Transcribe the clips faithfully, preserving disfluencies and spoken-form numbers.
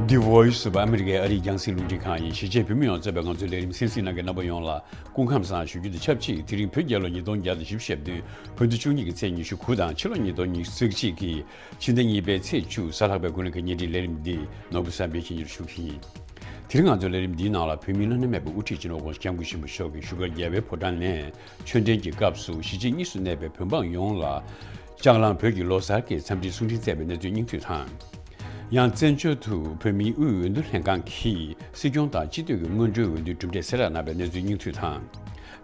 The Voice of America ཨ་རིའི་རྒྱང་སྲིང་རླུང་འཕྲིན་ཁང་ཡིན། གཞིས་བྱེས་བོད་མི་ཡོངས་གཙོས་པའི་ང་ཚོའི་ལས་རིམ་གསན་གཟིགས་གནང་མཁན་རྣམ་པ་ཡོངས་ལ་སྐུ་ཁམས་བཟང་ཞུ་རྒྱུ་དང་ཆབས་ཅིག་དེ་རིང་བོད་རྒྱལ་ལོ་ཉིས་སྟོང་བརྒྱ་དང་བཞི་བཅུ་ཞེ་བདུན་བོད་ཟླ་བཅུ་གཉིས་ཀྱི་ཚེས་ཉི་ཤུ་དགུ་དང་ཕྱི་ལོ་ཉིས་སྟོང་ཉི་ཤུ་རྩ་གཅིག་གི་ཕྱི་ཟླ་གཉིས་པའི་ཚེས་བཅུ་གཟའ་ལྷག་པའི་དགུན་ལོའི་ཉིན་རེའི་ལས་རིམ་འདི་ནོར་བུ་བསམ་འཕེལ་གྱིས་སྙན་སྒྲོན་ཞུ་གི་ཡིན། དེ་རིང་ང་ཚོའི་ལས་རིམ་འདིའི་ནང་ལ་བོད་མིའི་བླ་ན་མེད་པའི་དབུ་ཁྲིད་སྤྱི་ནོར་༸གོང་ས་༸སྐྱབས་མགོན་ཆེན་པོ་མཆོག་གིས་བཞུགས་སྒར་རྒྱལ་བའི་ཕོ་བྲང་ནས་ཆོས་འབྲེལ་གྱི་སྐབས་སུ་གཞིས་བྱེས་གཉིས་སུ་གནས་པའི་བོད་འབངས་ཡོངས་ལ་ལྕགས་གླང་བོད་ཀྱི་ལོ་གསར་གྱི་འཚམས་འདྲིའི་གསུང་འཕྲིན་བསྩལ་བའི་གནས་ཚུལ་སྙིང་བསྡུས་དང་། ཡང་བཙན་བྱོལ་དུ་བོད་མིའི་དབུས་འོས་བསྡུ་ལྷན་ཁང་གིས་སྲིད་སྐྱོང་དང་སྤྱི་འཐུས་ཀྱི་སྔོན་འགྲོའི་འོས་བསྡུའི་གྲུབ་འབྲས་གསལ་བསྒྲགས་གནང་བའི་གནས་ཚུལ་སྙིང་བསྡུས་དང་།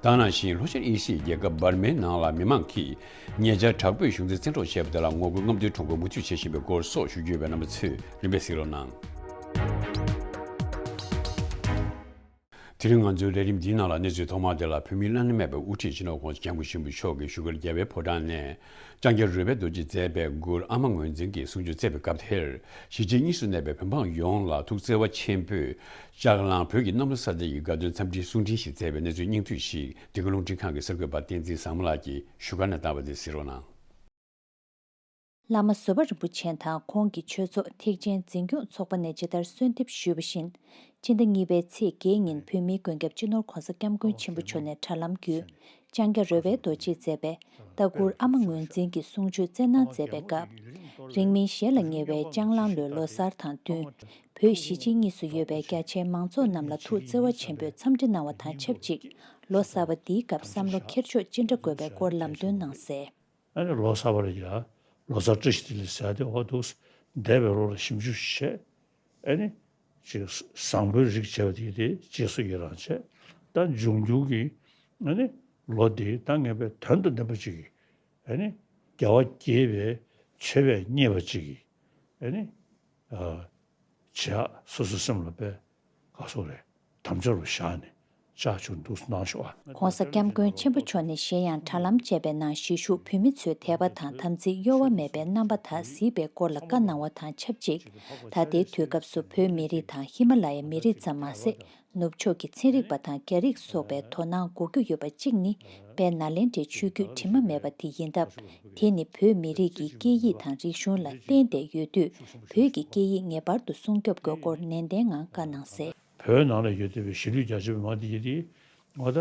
ད་ག་ནང་བཞིན་ལྷོ་ཤར་ཨེ་ཤི་ཡའི་རྒྱལ་ཁབ་འབར་མའི་ནང་ལ་མི་མང་གིས་ཉེ་ཆར་དྲག་པོས་གཞུང་འཛིན་བཙན་འཕྲོག་བྱས་པ་དེ་ལ་ངོ་རྒོལ་རྔམ་སྟོན་ཁྲོམ་སྐོར་མུ་མཐུད་བྱེད་བཞིན་པའི་སྐོར་སོགས་ཞུ་རྒྱུ་ཡོད་པས་རྣམ་པ་ཚོས་རིམ་པས་གཟིགས་རོགས་གནང་། དེ་རིང་ང་ཚོའི་ལས་རིམ་འདིའི་ནང་ལ་གནས་ཚུལ་ཐོག་མ་དེ་ལ་བོད་མིའི་བླ་ན་མེད་པའི་དབུ་ཁྲིད་སྤྱི་ནོར་༸གོང་ས་༸སྐྱབས་མགོན་ཆེན་པོ་མཆོག་གིས་བཞུགས་སྒར་རྒྱལ་བའི་ཕོ་བྲང་ནས་ལྕང་སྐྱ་རོལ་པའི་རྡོ་རྗེས་མཛད་པའི་མགུར་ཨ་མ་ངོས་འཛིན་གྱི་གསུང་ཆོས་བསྩལ་བའི་སྐབས་དེར་གཞིས་བྱེས་གཉིས་སུ་གནས་པའི་བོད་འབངས་ཡོངས་ལ་ཐུགས་བརྩེ་བ་ཆེན་པོས་ལྕགས་གླང་བོད་ཀྱི་གནམ་ལོ་གསར་ཚེས་ཀྱི་དགའ་སྟོན་འཚམས་འདྲིའི་གསུང་འཕྲིན་ཞིག་བསྩལ་བའི་གནས་ཚུལ་སྙིང་བསྡུས་ཤིག་འདི་ག་རླུང་འཕྲིན་ཁང་གི་གསར་འགོད་པ་བསྟན་འཛིན་བཟང་མོ་ལགས་ཀྱིས་བཞུགས་སྒར་ནས་བཏང་བ་དེ་གཟིགས་རོགས་གནང་། བླ་མ་བཟོད་པ་རིན་པོ་ཆེ་དང་ཁོང་གི་ཆོས་ཚོགས་ཐེག་ཆེན་འཛིན་སྐྱོང་ཚོགས་པ་ནས་ཇི་ལྟར་གསོལ་འདེབས་ཞུས་པ་བཞིན། སྤྱི་ཟླ་གཉིས་པའི་ཚེས་བརྒྱད་ཉིན་བོད་མིའི་མགོན་སྐྱབས་སྤྱི་ནོར་༸གོང་ས་༸སྐྱབས་མགོན་ཆེན་པོ་མཆོག་ནས་དྲ་ལམ་བརྒྱུད་ལྕང་སྐྱ་རོལ་པའི་རྡོ་རྗེས་མཛད་པའི་ལྟ་མགུར་ཨ་མ་ངོས་འཛིན་གྱི་གསུང་ཆོས་སྩལ་གནང་མཛད་པའི་སྐབས། རིང་མིན་གཞས་ལ་ཉེ་བའི་ལྕགས་གླང་ལོའི་ལོ་གསར་དང་བསྟུན། བོད་གཞིས་བྱེས་གཉིས་སུ་ཡོད་པའི་རྒྱ་ཆེའི་མང་ཚོགས་རྣམས་ལ་ཐུགས་བརྩེ་བ་ཆེན་པོས་འཚམས་འདྲི་གནང་བ་དང་ཆབས་ཅིག་ལོ་གསར་པ་འདིའི་སྐབས་བསམ་བློ་འཁྱེར་ཕྱོགས་ཅི་འདྲ་དགོས་པའི་སྐོར་ལམ་སྟོན་གནང་གསལ། ཨ་ནི་ལོ་གསར་པ་ལ་ཡ་ལོ་གསར་བཀྲ་ཤིས་བདེ་ལེགས་ཟེར་ཏེ་འོ་འདུག་འདས་པའི་ལོ་ལ་ཞིབ་འཇུག་བྱས། ཨ་ནི་ཅིག་བཟང་པོའི་རིགས་བྱས་པ་དེ་དེ་རྗེས་སུ་ཡི་རང་བྱས། ད་འབྱུང་འགྱུར་གྱི་ཨ་ནི་ལོ་འདི་ད་ངེས་པའི་དོན་དང་ལྡན་པ་ཅིག་གི་ཨ་ནི་རྒྱལ་བ་དགྱེས་པའི་མཆོད་པས་མཉེས་པ་ཅིག་གི་ཨ་ནི་ཨ་བྱས། སོ་སོའི་སེམས་ལ་དཔེ་ག་སོགས་རེད། དམ་བཅའ་རུ་བཞག་ནས་ལྕགས་ཆུ་འདུག་གནང་ཤོག་ཨ། ༸གོང་ས་༸སྐྱབས་མགོན་ཆེན་པོ་མཆོག་ནས་གཞན་ཡང་དྲ་ལམ་བཅས་པའི་ནང་གཞིས་བཞུགས་བོད་མི་ཚོའི་དད་པ་དང་དམ་ཚིག་གཡོ་བ་མེད་པའི་རྣམ་པ་དག་གཟིགས་པའི་སྐོར་ལ་བཀའ་གནང་བ་དང་ཆབས་ཅིག་ད་ལྟའི་དུས་སྐབས་སུ་བོད་མི་རིགས་དང་ཧི་མ་ལ་ཡའི་མི་རིགས་ཙམ་མ་ཟད། ནུབ་ཕྱོགས་ཀྱི་ཚན་རིག་པ་དང་རྒྱ་རིགས་སོགས་པའི་དོ་སྣང་དགོས་རྒྱུ་ཡོད་པ་གཅིག་ནི་དཔལ་ནཱ་ལེནྡྲའི་ཆོས་བརྒྱུད་དྲི་མ་མེད་པ་དེ་ཡིན་སྟབས། དེ་ནི་བོད་མི་རིགས་ཀྱི་སྐད་ཡིག་དང་རིག་གཞུང་ལ་བརྟེན་ཏེ་ཡོད་དུས། བོད་ཀྱི་སྐད་ཡིག་ངེས་པར་དུ་སྲུང་སྐྱོབ་དགོས་སྐོར་ནན་ཏན་ངང་བཀའ་གནང་གསལ། བོད་ནང་ལ་ཡོད་བསྡད་པའི་གཞིས་ལུས་རྒྱ་ཆེ་བའི་མང་དེ་ཡིན་དེ། ང་ད་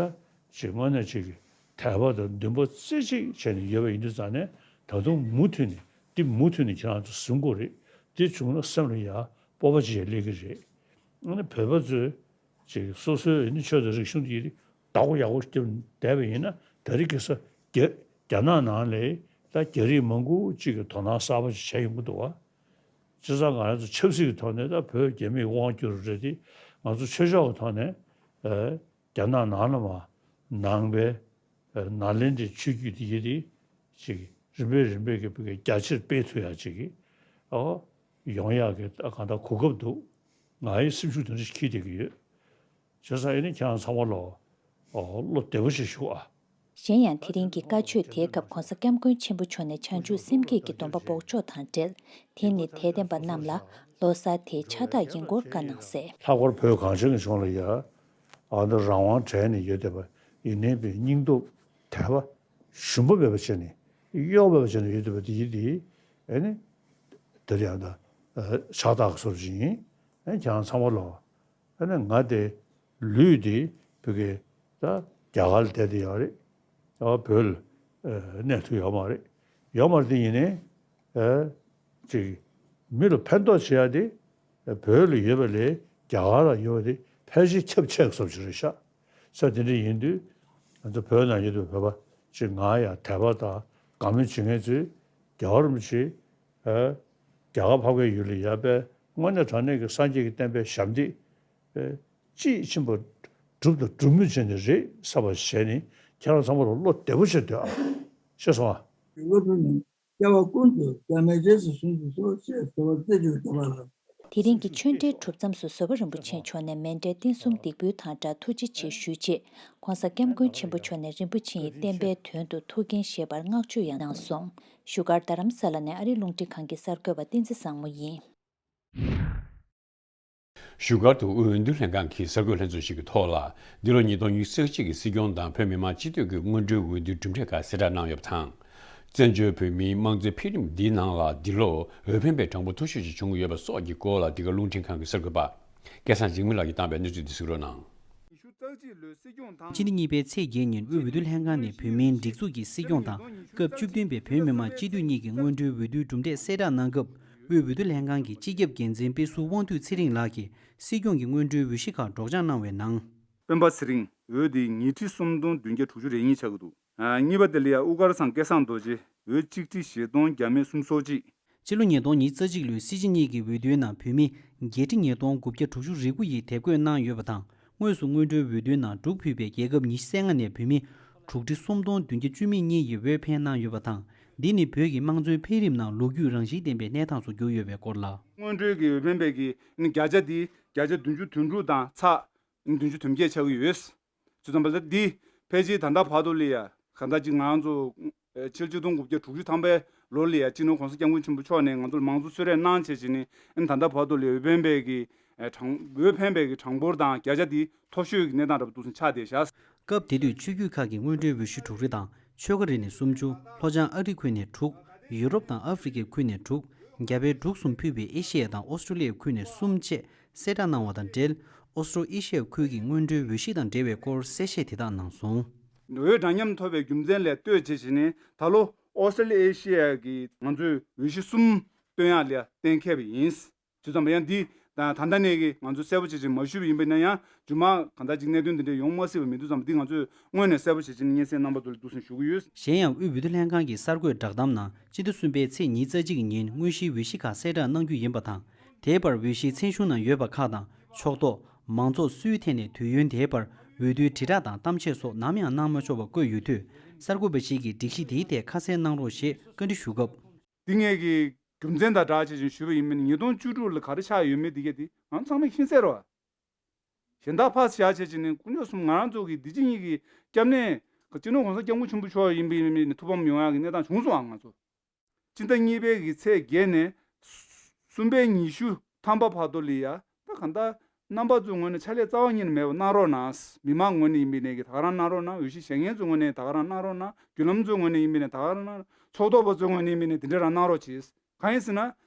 ཅིག་དངོས་གནས་ཅིག་གི་དད་པ་དང་འདུན་པ་རྩེ་གཅིག་བྱས་ནས་ཡོད་པ་ཡིན་དུས་ཙང་ནས་ད་དུང་མུ་མཐུད་ནས་འདི་མུ་མཐུད་ནས་ཁྱེད་རང་ཚོ་ཟིན་དགོས་རེད། འདི་བྱུང་ན་སེམས་ལ་ཡ་སྤོབས་པ་ཅིག་ཡ་སླེབས་ཀྱི་རེད། ཨ་ནི་བོད་པ་ཚོས་ཅིག་སོ་སོའི་ཨ་ནི་ཆོས་དང་རིག་གཞུང་དེ་བདག་པོ་ཡག་པོ་རྒྱབ་བསྡད་པ་ཡིན་ན་ད་རེས་ཁ་སང་རྒྱ་རྒྱ་ནག་ནང་ལ་ད་རྒྱ་རིགས་མང་པོ་ཅིག་གིས་དོ་སྣང་གསར་པ་ཅིག་བྱས་ཡོང་གི་འདུག་བ། བྱས་ཙང་ང་རང་ཚོ་ཆབ་སྲིད་ཀྱི་ཐོག་ནས་ད་བོད་རྒྱ་མིའི་དབང་བསྒྱུར་རེད་དེ། ང་ཚོ་ཆོས་ཕྱོགས་ཀྱི་ཐོག་ནས་ཨ་རྒྱ་ནག་ནང་ལ་མར་ནང་པའི་ཨ་ནཱ་ལེནྡྲའི་ཆོས་བརྒྱུད་དེ་ཡིན་དེ་ཅིག་རིམ་པས་རིམ་པས་ཀྱི་བོད་ཀྱི་རྒྱ་ཆེར་སྤེལ་ཐུབ་ཡག་ཅིག་གི་ཨོ་ཡོང་ཡག་གི་ཨ་གང་ལྟར་གོ་སྐབས་འདུག་ང་ཡི་སེམས་ཤུགས་དེ་འདྲ་ཞིག་འཁྱེར་བསྡད་ཀྱི་ཡོད། བྱས་ཙང་ཨ་ནི་ཁྱེད་རང་ཚང་མ་ལ་ཨོ་བློ་བདེ་པོ་ཞིག་ཞུ་ཨ། གཞན་ཡང་དེ་རིང་གི་བཀའ་ཆོས་དེའི་སྐབས་༸གོང་ས་༸སྐྱབས་མགོན་ཆེན་པོ་མཆོག་ནས་བྱང་ཆུབ་སེམས་བསྐྱེད་ཀྱི་སྡོམ་པ་འབོགས་ཆོག་དང་འབྲེལ། དེ་ནི་དད་ལྡན་པ་རྣམས་ལ་ལོ་གསར་དེའི་ཕྱག་རྟགས་ཡིན་སྐོར་བཀའ་གནང་གསལ། ལྷག་པར་བོད་གངས་ཅན་གྱི་ལྗོངས་ལ་ཡ། ཨ་ནི་རང་དབང་བྲལ་ནས་ཡོད་བསྡད་པ་ཡིན་ནའི་པའི་སྙིང་སྟོབས་དད་པ་ཞུམ་པ་མེད་པ་བྱས་ནས་གཡོ་བ་མེད་པ་བྱས་ནས་ཡོད་བསྡད་པ་དེ་ཡིན་དེ། ཨ་ནི་དེ་ལ་ཡང་ད་ཕྱག་རྟགས་ཀྱི་བཟོ་འདྲ་ཅིག་ཡིན། ཨ་ནི་ཁྱེད་རང་ཚང་མ་ལ། ཨ་ནི་ང་དེ་ལུས་དེ་བོད་ཀྱི་ད་རྒྱ་གར་ལ་བསྡད་དེ་ཡོད་རེད། ཨ་བོད་ལ་ཨ་གནས་ཐུབ་ཡོད་མ་རེད། ཡོད་མ་རེད་དེ་ཡིན་ནའི་ཨ་ཅིག་མི་ལ་ཕན་ཐོགས་བྱེད་ཡ་དེ་བོད་ལ་ཡོད་པ་ལས་རྒྱ་གར་ལ་ཡོད་པ་དེ་ཕལ་ཆེར་ཁྱབ་ཆེ་བཟོ་ཅིག་རེད་ཤག་ས་དེ་འདྲ་ཡིན་དུས་ང་ཚོ་བོད་ནང་ཡོད་པའི་བོད་པ་ཅིག་ང་ཡང་དད་པ་དང་དགའ་མོས་བྱེད་མཁན་ཚོས་རྒྱལ་བ་རིན་པོ་ཆེ་ཨ་རྒྱ་གར་འཕགས་པའི་ཡུལ་ལ་ཡར་དཔལ་དངོས་གནས་དྲང་གནས་ཀྱི་སངས་རྒྱས་ཀྱི་བསྟན་པའི་ཞབས་འདེགས་ཨ་དཔྱིས་ཕྱིན་པ་སྒྲུབ་དང་སྒྲུབ་མུས་བྱས་ནས་རེད་བསམ་པ་བྱས་ནས་ཁྱེད་རང་ཚང་མ་ལ་བློ་བདེ་པོ་བྱས་སྡོད་ཨ། ཤེས་སོང་ཨ། སྐྱེ་བ་ཀུན་ཏུ་སྐྱབས་མ་མཆིས་སུ་གསུངས་སུ་གསོལ་ཞེས་གསོལ་བ་རྩེ་གཅིག་ཏུ་བཏབ་པ་ལགས། དེ་རིང་གི་ཆོས་འབྲེལ་གྲུབ་མཚམས་སུ་བཟོད་པ་རིན་པོ་ཆེ་མཆོག་ནས་མཎྜལ་རྟེན་གསུམ་འདེགས་འབུལ་དང་སྦྲགས་ཐུགས་རྗེ་ཆེ་ཞུས་རྗེས། ༸གོང་ས་༸སྐྱབས་མགོན་ཆེན་པོ་མཆོག་ནས་རིན་པོ་ཆེ་ཡི་བསྟན་པའི་དོན་དུ་ཐུགས་འགན་བཞེས་པར་བསྔགས་བརྗོད་ཡང་གནང་སོང་། བཞུགས་སྒར་རྡ་རམ་ས་ལ་ནས་ཨ་རིའི་རླུང་འཕྲིན་ཁང་གི་གསར་འགོད་པ་བསྟན་འཛིན་བཟང་མོ་ཡིན། བཞུགས་སྒར་དུ་དབུས་འོས་བསྡུ་ལྷན་ཁང་གི་གསར་འགོད་ལྷན་ཚོགས་ཤིག་གི་ཐོག་ལ། འདི་ལོ་ཉིས་སྟོང་ཉི་ཤུ་རྩ་གཅིག་གི་སྲིད་སྐྱོང་དང་བོད་མི་མང་སྤྱི་འཐུས་ཀྱི་སྔོན་འགྲོའི་འོས་བསྡུའི་གྲུབ་འབྲས་ཁག་གསལ་བསྒྲགས་གནང་ཡོད་པ་དང་། བཙན་བྱོལ་བོད་མིའི་དམངས་གཙོའི་འཕེལ་རིམ་འདིའི་ནང་ལ་འདི་ལོ་འོས་འཕེན་པའི་གྲངས་འབོར་མཐོ་ཤོས་ཤིག་བྱུང་ཡོད་པ་སོགས་ཀྱི་སྐོར་ལ། འདི་ག་རླུང་འཕྲིན་ཁང་གི་གསར་འགོད་པ་སྐལ་བཟང་འཇིགས་མེད་ལགས་ཀྱིས་བཏང་བའི་གནས་ཚུལ་འདི་གཟིགས་རོགས་གནང་། སྤྱི་ཟླ་གཉིས་པའི་ཚེས་བརྒྱད་ཉིན་དབུས་འོས་བསྡུ་ལྷན་ཁང་ནས་བོད་མིའི་སྒྲིག་འཛུགས་ཀྱི་སྲིད་སྐྱོང་དང་སྐབས་བཅུ་བདུན་པའི་བོད་མི་མང་སྤྱི་འཐུས་གཉིས་ཀྱི་སྔོན་འགྲོའི་འོས་བསྡུའི་གྲུབ་འབྲས་གསལ་བསྒྲགས་གནང་སྐབས། དབུས་འོས་བསྡུ་ལྷན་ཁང་གི་སྤྱི་ཁྱབ་འགན་འཛིན་དཔེ་ཟུར་དབང་འདུས་ཚེ་རིང་ལགས་ཀྱིས་སྲིད་སྐྱོང་གི་སྔོན་འགྲོའི་འོས་གཞི་ཁག་སྒྲོག་སྦྱང་གནང་བའི་ནང་། སྤེན་པ་ཚེ་རིང་འོས་དེ་ཉིས་ཁྲི་སུམ་སྟོང་བདུན་བརྒྱ་དྲུག་ཅུ་རེ་གཉིས་ཆགས་ཀྱི་འདུག་ཨ། གཉིས་པ་དེ་ལ་ཡང་དབུ་དཀར་ཚང་སྐལ་བཟང་རྡོ་རྗེ་འོས་གཅིག་ཁྲི་བཞི་སྟོང་བརྒྱ་མེད་སུམ་སོ་གཅིག་སྤྱི་ལོ་ཉིས་སྟོང་ཉི་ཤུ་རྩ་གཅིག་ལོའི་སྲིད་སྤྱི་གཉིས་ཀྱི་འོས་བསྡུའི་ནང་བོད་མི་བརྒྱད་ཁྲི་ཉིས་སྟོང་དགུ་བརྒྱ་དྲུག་ཅུ་རེ་དགུ་ཡིས་དེབ་འགོད་གནང་ཡོད་པ་དང་། དངོས་སུ་སྔོན་འགྲོའི་འོས་བསྡུའི་ནང་འབྲུག་ཕུད་པའི་རྒྱལ་ཁབ་ཉི་ཤུ་རྩ་ལྔ་ནས་བོད་མི་དྲུག་ཁྲི་སུམ་སྟོང་བདུན་བརྒྱ་བཅུ་མེད་གཉིས་ཡིས་འོས་འཕེན་གནང་ཡོད་པ་དང་། འདི་ནི་བོད་ཀྱི་དམངས་གཙོའི་འཕེལ་རིམ་ནང་ལོ་རྒྱུས་རང་བཞིན་ལྡན་པའི་གནས་སྟངས་སུ་གྱུར་ཡོད་པའི་སྐོར་ལ། སྔོན་འགྲོའི་གི་འོས་འཕེན་པའི་གི་བརྒྱ་ཆ་འདི་བརྒྱ་ཆ་བདུན་ཅུ་དོན་དྲུག་དང་ཚེག་བདུན་ཅུ་དོན་བརྒྱད་ཆགས་ཀྱི་ཡོད། བྱས་ཙང་ད་འདི་ཕལ་ཆེར་ད་ལྟ་བར་དུ་ལ་ཡ་གང་ལྟར་ཅིག་ང་རང་ཚོ་ཕྱི་ལོ་ཆིག་སྟོང་དགུ་བརྒྱ་དྲུག་ཅུ་ཐམ་པའི་ལོ་ལ་ཡ་སྤྱི་ནོར་༸གོང་ས་༸སྐྱབས་མགོན་ཆེན་པོ་མཆོག་ནས་ང་ཚོར་མང་གཙོ་གསོལ་རས་གནང་བྱས་བྱས་ནས། ཨ་ནི་ད་ལྟ་བར་དུ་ལ་འོས་འཕེན་པའི་གི་གྲངས་འོས་འཕེན་པའི་གི་གྲངས་འབོར་དང་བརྒྱ་ཆ་དེ་མཐོ་ཤོས་ཀྱི་གནས་སྟངས་འདྲ་པོ་འདུག་སེ་ཆགས་བསྡད་ཤག་སྐབས་དེ་དུས་ཆོས་བརྒྱུད་ཁག་གི་སྔོན་འགྲོའི་འོས་གཞི་དྲུག་རེ་དང་། ཆོལ་ཁ་རེ་ནས་སུམ་ཅུ། ལྷོ་བྱང་ཨ་རི་ཁུལ་ནས་དྲུག་ཡུ་རོབ་དང་ཨ་ཧྥེ་རི་ཁའི་ཁུལ་ནས་དྲུག་རྒྱ་བལ་འབྲུག་གསུམ་ཕུད་པའི་ཨེ་ཤི་ཡ་དང་ཨོ་སི་ཀྲོ་ལི་ཡའི་ཁུལ་ནས་གསུམ་བཅས་གསལ་བསྒྲགས་གནང་བ་དང་འབྲེལ། ཨོ་སི་ཀྲོ་ཨེ་ཤི་ཡའི་ཁུལ་གྱི་སྔོན་འགྲོའི་འོས་གཞི་དང་འབྲེལ་བའི་སྐོར་གསལ་བཤད་དེ་དག་གནང་སོང་། འོས་འདྲ་མཉམ་ཐོབ་པའི་རྒྱུ་མཚན་ལ་ལྟོས་བྱས་བྱས་ནས་ད་ལོ་ཨོ་སི་ཀྲོ་ལི་ཡ་ཨེ་ཤི་ཡ་གི་ང་ཚོས་འོས་གཞི་གསུམ་བཏོན་ཡག་ལ་གཏན་འཁེལ་བ་ཡིན། བྱས་ཙང་ཡང་འདི་ད་ད་ལྟ་ནས་ཀྱི་ང་ཚོས་གསལ་པོ་བྱས་བྱས་མ་ཞུས་པ་ཡིན་པ་ན་ཡང་རྗེས་མ་གང་ལྟར་ཅིག་གནད་དོན་འདི་འདྲ་ཡོང་མ་སྲིད་པ་མི་འདུག་ཙང་འདི་ང་ཚོས་སྔོན་ནས་གསལ་པོ་བྱས་བྱས་ནས་སྙན་སེང་རྣམ་པ་ཚོ་ལ་འདུག་སེ་ཞུ་གི་ཡོད། གཞན་ཡང་དབུས་འོས་བསྡུ་ལྷན་ཁང་གི་གསར་འགོད་བསྒྲགས་གཏམ་ནང་སྤྱི་ཟླ་གསུམ་པའི་ཚེས་ཉི་ཤུ་རྩ་གཅིག་ཉིན་དངོས་གཞིའི་འོས་གཞི་ཁག་གསལ་བསྒྲགས་གནང་རྒྱུ་ཡིན་པ་དང་། དེའི་བར་འོས་གཞིའི་མཚན་གཞུང་ནང་ཡོད་པ་ཁག་དང་ཕྱོགས་གཏོགས། མང་ཚོགས་སུའི་ཐད་ནས་དུས་ཡུན་དེའི་བར་འོས་བསྡུའི་དྲིལ་བསྒྲགས་དང་གཏམ་བཤད་སོགས་ནམ་ཡང་གནང་མ་ཆོག་པ་བཀོད་ཡོད་དུས། གསར་འགོད་པ་ཞིག་གིས་སྒྲིག་གཞི་དེའི་ཐད་ཁ་གསལ་གནང་རོགས་ཞེས་བཀའ་འདྲི་ཞུ་སྐབས། འདི་ངས་ཀྱི་རྒྱུ་མཚན་དང་སྦྲགས་བྱས་ཅིང་ཞུས་པ་ཡིན་མིན་ཉིས་སྟོང་བཅུ་དྲུག་ལ་ག་རེ་ཆགས་ཡོད་མེད་འདི་གས་དེ་ང་ཚང་མས་ཤེས་གསལ་རེད་བ། གཞན་དག་ཕར་བཞག་བྱས་ཅིག་ནས་དཀོན་མཆོག་གསུམ་ང་རང་ཚོ་གི་འདི་ཅི་གཉིས་ཀྱི་སྐྱབས་གནས་སྤྱི་ནོར་༸གོང་ས་༸སྐྱབས་མགོན་ཆེན་པོ་མཆོག་ཡིན་པའི་ཡིན་པའི་ཐུགས་ཕམ་ཡོང་ཡག་གི་གནས་སྟངས་བྱུང་སོང་ཨ་ང་ཚོ། སྤྱི་ཟླ་གཉིས་པའི་གི་ཚེས་བརྒྱད་ནས་གསུམ་པའི་ཉི་ཤུ་ཐམ་པ་བར་དུ་ལ་ཡ་ད་གང་ལྟར་རྣམ་པ་ཚོའི་ངོས་ནས་ཕྱག་ལས་རྩ་བ་ཉིད་ནས་མེད་པ་གནང་རོགས་གནང་། མི་མང་ངོས་ནས་ཡིན་པའི་ནས་ཀྱི་ད་ག་རང་གནང་རོགས་གནང་། འོས་གཞི་བཞེས་མཁན་ཚོའི་ངོས་ནས་ད་ག་རང་གནང་རོགས་གནང་། བརྒྱུད་ལམ་ཚོའི་ངོས་ནས་ཡིན་པའི་ནས་ད་ག་རང་གནང་། ཕྱོགས་གཏོགས་པ་ཚོའི་ངོས་ནས་ཡིན་པའི་ནས་དེ་འདྲ་རང་གནང་རོགས་བྱེད། གང་ཡིན་ཟེར་ན།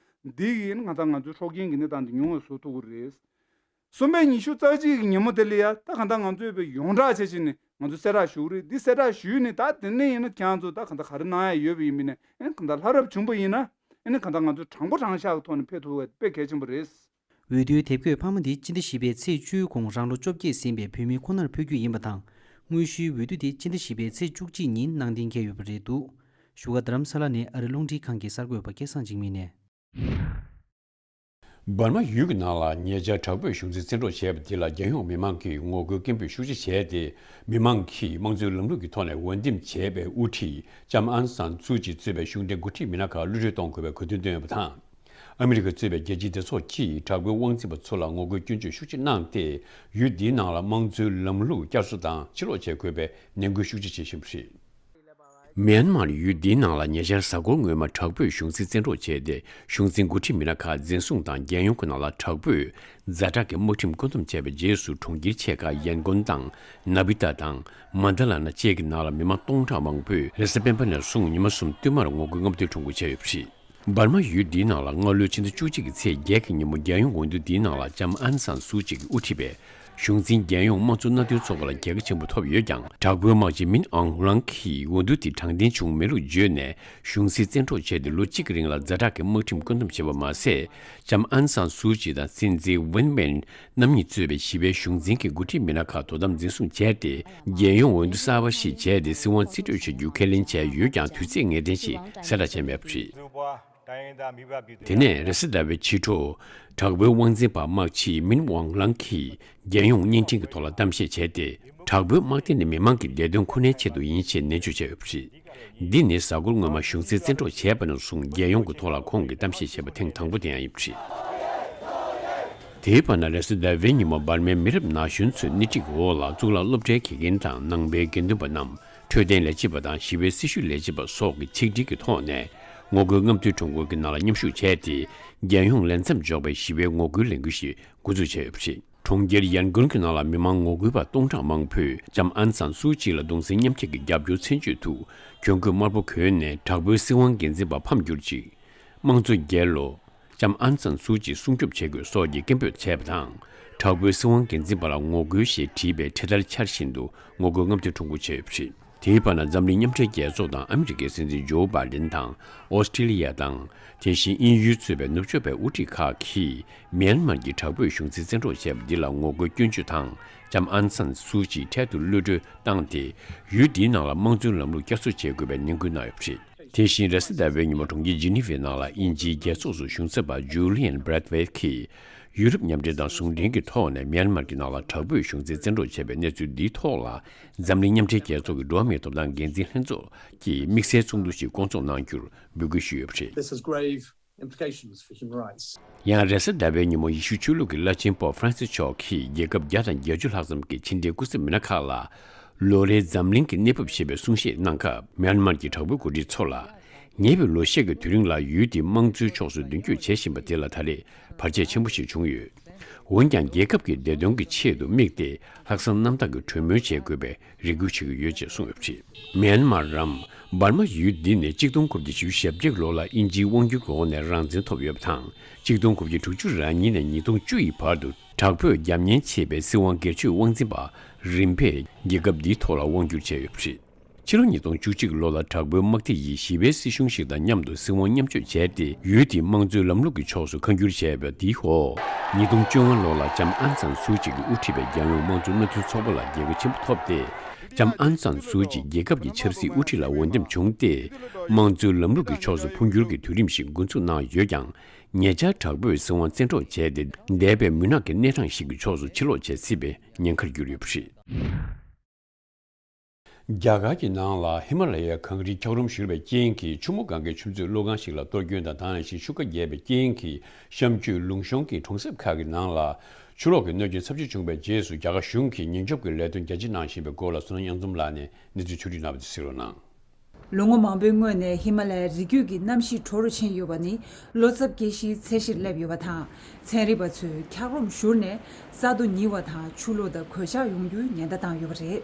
འདི་ཡིན་ང་ད་ང་ཚོའི་འཕྲོག་རྐྱེན་གྱི་གནས་སྟངས་འདི་ཉུང་བ་བཟོ་ཐུབ་ཀྱི་རེད། གསུམ་པའི་ཉི་ཤུ་རྩ་གཅིག་གི་ཉིན་མོ་དེ་ལ་ཡ་ད་གང་ལྟར་ང་ཚོས་པའི་ཡོངས་གྲགས་བྱས་བྱས་ནས་ང་ཚོས་གསལ་བསྒྲགས་ཞུ་གི་རེད། འདི་གསལ་བསྒྲགས་ཞུས་ནས་ད་དེ་ནས་ཡིན་ན་ཁྱེད་རང་ཚོ་ད་གང་ལྟར་ག་རེ་གནང་ཡ་ཡོད་པ་ཡིན་པ་ནས་ཨེ་གང་ལྟར་ལྷ་རབ་བྱུང་པ་ཡིན་ན་ཨེ་ནི་གང་ལྟར་ང་ཚོས་དྲང་པོ་དྲང་བཞག་གི་ཐོག་ནས་ཕེབས་ཐུབ་པ་དཔེ་གལ་ཆེན་པོ་རེད། འོས་བསྡུའི་དེབ་འགོད་འཕར་མ་འདི་སྤྱི་ཟླ་བཞི་པའི་ཚེས་བཅུའི་གོང་རང་ལོ་བཅོ་བརྒྱད་ཟིན་པའི་བོད་མི་ཁོ་ནར་ཕུལ་རྒྱུ་ཡིན་པ་དང་། དངོས་གཞིའི་འོས་བསྡུ་དེ་སྤྱི་ཟླ་བཞི་པའི་ཚེས་བཅུ་གཅིག་ཉིན་གནང་གཏན་འཁེལ་ཡོད་པ་རེད་འདུག་བཞུགས་སྒར་རྡ་རམ་ས་ལ་ནས་ཨ་རི་རླུང་འཕྲིན་ཁང་གི་གསར་འགོད་པ་སྐལ་བཟང་འཇིགས་མེད་ནས། འབར་མ་ཡུལ་གྱི་ནང་ལ་ཉེ་ཆར་དྲག་པོས་གཞུང་འཛིན་བཙན་འཕྲོག་བྱས་པ་འདི་ལ་རྒྱལ་ཡོངས་མི་མང་གིས་ངོ་རྒོལ་སྐད་འབོད་ཤུགས་ཆེ་བྱས་ཏེ། མི་མང་གིས་དམངས་གཙོའི་ལམ་ལུགས་ཀྱི་ཐོག་ནས་འོས་འདེམས་བྱས་པའི་དབུ་ཁྲིད་ལྕམ་ཨང་སང་སུའུ་ཅི་གཙོས་པའི་གཞུང་འབྲེལ་འགོ་ཁྲིད་མི་སྣ་ཁག་གློད་གྲོལ་གཏོང་དགོས་པའི་གོ་སྟོན་བཏོན་ཡོད་པ་དང་། ཨ་མི་རི་ཀ་གཙོས་པའི་རྒྱལ་སྤྱིའི་སྡེ་ཚོགས་ཀྱིས་དྲག་པོའི་དབང་འཛིན་པ་ཚོ་ལ་ངོ་རྒོལ་སྐྱོན་བརྗོད་ཤུགས་ཆེ་གནང་སྟེ། ཡུལ་འདིའི་ནང་ལ་དམངས་གཙོའི་ལམ་ལུགས་བསྐྱར་གསོ་དང་ཕྱིར་ལོག་བྱེད་དགོས་པའི་ནན་སྐུལ་ཤུགས་ཆེ་བྱེད་བཞིན་པ་རེད། མེན་མར་ཡུལ་འདིའི་ནང་ལ་ཉེ་ཆར་གཟའ་འཁོར་སྔོན་མ་དྲག་པོས་གཞུང་འཛིན་བཙན་འཕྲོག་བྱས་ཏེ། གཞུང་འཛིན་འགོ་ཁྲིད་མི་སྣ་ཁག་འཛིན་བཟུང་དང་། རྒྱལ་ཡོངས་ཀྱི་ནང་ལ་དྲག་པོས་ཛ་དྲག་གི་དམག་ཁྲིམས་བཀོད་འདོམས་བྱས་པའི་རྗེས་སུ། གྲོང་ཁྱེར་ཆེ་ཁག་ཡན་གོན་དང་ནཱ་བི་ཏཱ་དང་མན་ད་ལ་ན་བཅས་ཀྱི་ནང་ལ་མི་མང་སྟོང་ཕྲག་མང་པོས་རེས་གཟའ་སྤེན་པ་ནས་བཟུང་ཉི་མ་གསུམ་བསྟུད་མར་ངོ་རྒོལ་རྔམ་སྟོན་ཁྲོམ་སྐོར་བྱས་ཡོད་པ་རེད། འབར་མ་ཡུལ་འདིའི་ནང་ལ་སྔ་ལོའི་ཕྱི་ཟླ་བཅུ་གཅིག་གི་ཚེས་བརྒྱད་ཀྱི་ཉིན་མོ། རྒྱལ་ཡོངས་འོས་བསྡུ་འདིའི་ནང་ལ་ལྕམ་ཨན་སང་སུའུ་ཅི་གིས་དབུ་ཁྲིད་པའི་གཞུང་འཛིན་རྒྱལ་ཡོངས་དམངས་གཙོ་མནའ་མཐུན་ཚོགས་པ་ལ་རྒྱལ་ཁ་ཆེན་པོ་ཐོབ་ཡོད་ཀྱང་། དྲག་པོའི་དམག་སྤྱི་མིན་ཨང་ཧུ་ལང་གིས་འོས་བསྡུ་དེ་དྲང་བདེན་བྱུང་མེད་ལུགས་བརྗོད་ནས། གཞུང་སྲིད་བཙན་འཕྲོག་བྱས་ཏེ་ལོ་གཅིག་གི་རིང་ལ་ཛ་དྲག་གི་དམག་ཁྲིམས་བཀོད་འདོམས་བྱས་པ་མ་ཟད། ལྕམ་ཨན་སང་སུའུ་ཅི་དང་སྲིད་འཛིན་ཝིན་མིན་རྣམ་གཉིས་གཙོས་པའི་བཞི་པའི་གཞུང་འཛིན་གྱི་འགོ་ཁྲིད་མི་སྣ་ཁག་དོ་དམ་འཛིན་བཟུང་བྱས་ཏེ། རྒྱལ་ཡོངས་འོས་བསྡུ་གསར་པ་ཞིག་བྱས་ཏེ་སྲིད་དབང་རྩིས་སྤྲོད་བྱ་རྒྱུ་ཁས་ལེན་བྱས་ཡོད་ཀྱང་། དུས་ཚེས་ངེས་གཏན་ཞིག་གསལ་བསྒྲགས་བྱས་མེད་པ་རེད། དེ་ནས་རེས་གཟའ་ཟླ་བའི་ཕྱི་དྲོ། དྲག་པོའི་དབང་འཛིན་པ་དམག་སྤྱི་མིན་ཝང་ལང་གིས་རྒྱལ་ཡོངས་བརྙན་འཕྲིན་གྱི་ཐོག་ལ་གཏམ་བཤད་བྱས་ཏེ། དྲག་པོའི་དམག་སྡེ་ནི་མི་མང་གི་བདེ་དོན་ཁོ་ནའི་ཆེད་དུ་ཡིན་ཞེས་ནན་བརྗོད་བྱས་ཡོད་པ་རེད། འདི་ནི་གཟའ་འཁོར་སྔོན་མ་གཞུང་འཛིན་བཙན་འཕྲོག་བྱས་པ་ནས་བཟུང་རྒྱལ་ཡོངས་ཀྱི་ཐོག་ལ་ཁོང་གིས་གཏམ་བཤད་བྱས་པ་ཐེངས་དང་པོ་དེ་ཡང་ཡིན་པ་རེད། དེའི་བར་ན་རེས་གཟའ་ཟླ་བའི་ཉིན་མོ་འབར་མའི་མི་རབས་ན་གཞོན་ཚོས་སྣེ་ཁྲིད་འོག་ལ་གཙུག་ལག་སློབ་གྲྭའི་དགེ་རྒན་དང་ནང་པའི་དགེ་འདུན་པ་རྣམས། འཕྲོད་བསྟེན་ལས་བྱེད་པ་དང་ཞི་བའི་སྲི་ཞུ་ལས་བྱེད་པ་སོགས་ཀྱི་ཆིག་སྒྲིལ་གྱི་ཐོག་ནས། ངོ་རྒོལ་རྔམ་སྟོན་ཁྲོམ་སྐོར་གྱི་ནང་ལ་མཉམ་ཞུགས་བྱས་ཏེ། རྒྱལ་ཡོངས་ལས་མཚམས་འཇོག་པའི་ཞི་བའི་ངོ་རྒོལ་ལས་འགུལ་ཞིག་འགོ་འཛུགས་བྱས་ཡོད་པ་རེད། གྲོང་ཁྱེར་ཡན་གོན་གྱི་ནང་ལ་མི་མང་ངོ་རྒོལ་པ་སྟོང་ཕྲག་མང་པོས་ལྕམ་ཨན་སན་སུའུ་ཅི་ལ་གདུང་སེམས་མཉམ་སྐྱེད་ཀྱི་རྒྱབ་སྐྱོར་མཚོན་བྱེད་དུ་གྱོན་གོས་དམར་པོ་གོན་ནས་དྲག་པོའི་སྲིད་དབང་འགན་འཛིན་པ་ཕམ་གྱུར་ཅིག་དམངས་གཙོ་རྒྱལ་ལོ། ལྕམ་ཨན་སན་སུའུ་ཅི་སྲུང་སྐྱོབ་བྱེད་དགོས་སོགས་ཀྱི་སྐད་འབོད་བྱས་པ་དང་། དྲག་པོའི་སྲིད་དབང་འགན་འཛིན་པ་ལ་ངོ་རྒོལ་ཞེས་བྲིས་པའི་འཕྲེད་དར་འཕྱར་བཞིན་དུ་ངོ་རྒོལ་རྔམ་སྟོན་ཁྲོམ་སྐོར་བྱས་ཡོད་པ་རེད། དེའི་བར་ན་འཛམ་གླིང་མཉམ་འབྲེལ་རྒྱལ་ཚོགས་དང་ཨ་མི་རི་ཀའི་སྲིད་འཛིན་ཇོ་བྷའི་ཌེན་དང་ཨོ་སི་ཀྲི་ལི་ཡ་དང་། དེ་བཞིན་དབྱིན་ཡུལ་གཙོས་པའི་ནུབ་ཕྱོགས་པའི་དབུ་ཁྲིད་ཁག་གིས་མྱན་མར་གྱི་དྲག་པོའི་གཞུང་འཛིན་བཙན་འཕྲོག་བྱས་པ་འདི་ལ་ངོ་རྒོལ་སྐྱོན་བརྗོད་དང་། ལྕམ་ཨན་སན་སུའུ་ཅི་འཕྲལ་དུ་གློད་གྲོལ་བཏང་སྟེ། ཡུལ་འདིའི་ནང་ལ་དམངས་གཙོའི་ལམ་ལུགས་བསྐྱར་གསོ་བྱེད་དགོས་པའི་ནན་སྐུལ་གནང་ཡོད་པ་རེད། དེ་བཞིན་རེས་གཟའ་ཟླ་བའི་ཉིན་མོ་གྲོང་ཁྱེར་ཇི་ནི་ཝའི་ནང་ལ་དབྱིན་ཇིའི་རྒྱལ་ཚོགས་སུ་གཞུང་ཚབ་པ་ཇུ་ལི་ཡན་བྷི་རེད་ཝེ་ཁིས། ཡུ་རོབ་མཉམ་འབྲེལ་དང་ཟུང་འབྲེལ་གྱི་ཐོག་ནས་མྱན་མར་གྱི་ནང་ལ་དྲག་པོས་གཞུང་འཛིན་བཙན་འཕྲོག་བྱས་པའི་གནས་ཚུལ་འདིའི་ཐོག་ལ། འཛམ་གླིང་མཉམ་འབྲེལ་རྒྱལ་ཚོགས་ཀྱི་འགྲོ་བ་མིའི་ཐོབ་ཐང་འགན་འཛིན་ལྷན་ཚོགས་ཀྱིས་དམིགས་བསལ་ཚོགས་འདུ་ཞིག་བསྐོང་ཚོགས་གནང་རྒྱུར་འབོད་སྐུལ་ཞུས་ཡོད་པ་རེད། This has grave implications for human rights. ཡང་རེས་གཟའ་ཟླ་བའི་ཉིན་མོ་ཡེ་ཤུ་ཆོས་ལུགས་ཀྱི་བླ་ཆེན་པོབ་ཧྥ་རན་སིས་མཆོག་གིས་རྒྱལ་ཁབ་བརྒྱ་དང་བརྒྱད་ཅུ་ལྷག་ཙམ་གྱི་ཕྱི་འབྲེལ་སྐུ་ཚབ་མི་སྣ་ཁག་ལ། ལོ་རེའི་འཛམ་གླིང་གི་གནས་བབ་ཞེས་པའི་གསུང་བཤད་གནང་སྐབས། མྱན་མར་གྱི་དྲག་པོའི་འགོ་ཁྲིད་ཚོ་ལ། ཉེ་བའི་ལོ་ཤས་ཀྱི་དུས་རིང་ལ་ཡུལ་དེའི་དམངས་གཙོའི་ཕྱོགས་སུ་མདུན་སྐྱོད་བྱེད་བཞིན་པ་དེ་ལ་ད་རེས་བར་ཆད་ཆེན་པོ་ཞིག་བྱུང་ཡོད། འོན་ཀྱང་། རྒྱལ་ཁབ་ཀྱི་བདེ་དོན་གྱི་ཆེད་དུ་དམིགས་ཏེ། ལྷག་བསམ་རྣམ་དག་གིས་གྲོས་མོལ་བྱེད་དགོས་པའི་རེ་སྐུལ་བྱེད་ཀྱི་ཡོད་ཅེས་གསུངས་ཡོད་པ་རེད། མྱན་མར་རམ། འབར་མ་ཡུལ་འདི་ནི་གཅིག་སྟོང་དགུ་བརྒྱ་བཞི་བཅུ་ཞེ་བརྒྱད་ལོ་ལ་དབྱིན་ཇིའི་དབང་སྒྱུར་འོག་ནས་རང་བཙན་ཐོབ་ཡོད་པ་དང་། གཅིག་སྟོང་དགུ་བརྒྱ་དྲུག་ཅུ་རེ་གཉིས་ནས་ཉིས་སྟོང་བཅུ་ཡི་བར་དུ་དྲག་པོས་རྒྱ་མཉེན་ཆེ་བའི་སྲིད་དབང་སྒེར་གཅོད་དབང་འཛིན་པ་རིམ་པས་རྒྱལ་ཁབ་འདིའི་ཐོག་ལ་དབང་བསྒྱུར་བྱས་ཡོད་པ་རེད། ཕྱི་ལོ་ཉིས་སྟོང་བཅུ་གཅིག་ལོ་ལ་དྲག་པོའི་དམག་སྡེ་ཡིས་ཞི་བའི་སྲིད་གཞུང་ཞིག་དང་མཉམ་དུ་སྲིད་དབང་མཉམ་སྤྱོད་བྱས་ཏེ། ཡུལ་དེའི་དམངས་གཙོའི་ལམ་ལུགས་ཀྱི་ཕྱོགས་སུ་ཁ་བསྒྱུར་བྱས་པ་དེའི་འོག་ཉིས་སྟོང་བཅོ་ལྔ་ལོ་ལ་ལྕམ་ཨན་སན་སུའུ་ཅི་གིས་དབུ་ཁྲིད་པའི་རྒྱལ་ཡོངས་དམངས་གཙོ་མནའ་མཐུན་ཚོགས་པ་ལ་རྒྱལ་ཁ་ཆེན་པོ་ཐོབ་སྟེ། ལྕམ་ཨན་སན་སུའུ་ཅི་རྒྱལ་ཁབ་ཀྱི་ཆབ་སྲིད་དབུ་ཁྲིད་ལ་འོས་འདེམས་བྱུང་སྟེ། དམངས་གཙོའི་ལམ་ལུགས་ཀྱི་ཕྱོགས་སུ་འཕོ་འགྱུར་གྱི་དུས་རིམ་ཞིག་འགོ་འཛུགས་གནང་ཡོད་ཀྱང་། ཉེ་ཆར་དྲག་པོས་སྲིད་དབང་བཙན་འཕྲོག་བྱས་ཏེ། འདས་པའི་མུན་ནག་གི་གནས་སྟངས་ཤིག་གི་ཕྱོགས་སུ་ཕྱིར་ལོག་བྱེད་སྲིད་པའི་ཉེན་ཁར་གྱུར་ཡོད་པ་རེད། རྒྱ་གར་གྱི་ནང་ལ་ཧི་མ་ལ་ཡའི་གངས་རིའི་འཁྱགས་རོམ་བཞུར་བའི་རྐྱེན་གྱིས་ཆུ་མོ་སྒང་གའི་ཆུ་མཛོད་གློག་ཁང་ཞིག་ལ་གཏོར་སྐྱོན་དང་། དེ་ནང་བཞིན་ཤུགས་ཁ་རྒྱས་པའི་རྐྱེན་གྱིས་གཤམ་རྒྱུད་ལུང་གཤོང་གི་གྲོང་གསེབ་ཁག་གི་ནང་ལ་ཆུ་ལོག་གི་གནོད་སྐྱོན་ཚབས་ཆེ་བྱུང་བའི་རྗེས་སུ། རྒྱ་གར་གཞུང་གིས་ཉེན་སྐྱོབ་ཀྱི་ལས་དོན་རྒྱ་ཆེ་གནང་བཞིན་པའི་སྐོར་ལ། བསོད་ནམས་གཡང་འཛོམས་ལགས་ནས་གནས་ཚུལ་ཕྱོགས་སྒྲིག་གནང་བ་དེ་གཟིགས་རོགས་གནང་། ལོ་ངོ་མང་པོའི་སྔོན་ནས་ཧི་མ་ལ་ཡའི་རི་རྒྱུད་ཀྱི་གནམ་གཤིས་དྲོ་རུ་ཕྱིན་ཡོད་པ་ནི་ལོ་ཙཱ་བརྒྱད་བཞིའི་ཚད་གཞིར་སླེབས་ཡོད་པ་དང་། ཚན་རིག་པ་ཚོས་འཁྱགས་རོམ་བཞུར་ནས་ས་རྡོ་ཉིལ་བ་དང་ཆུ་ལོག་དང་གོད་ཆག་ཡོང་རྒྱུའི་ཉེན་བརྡ་བཏང་ཡོད་པ་རེད།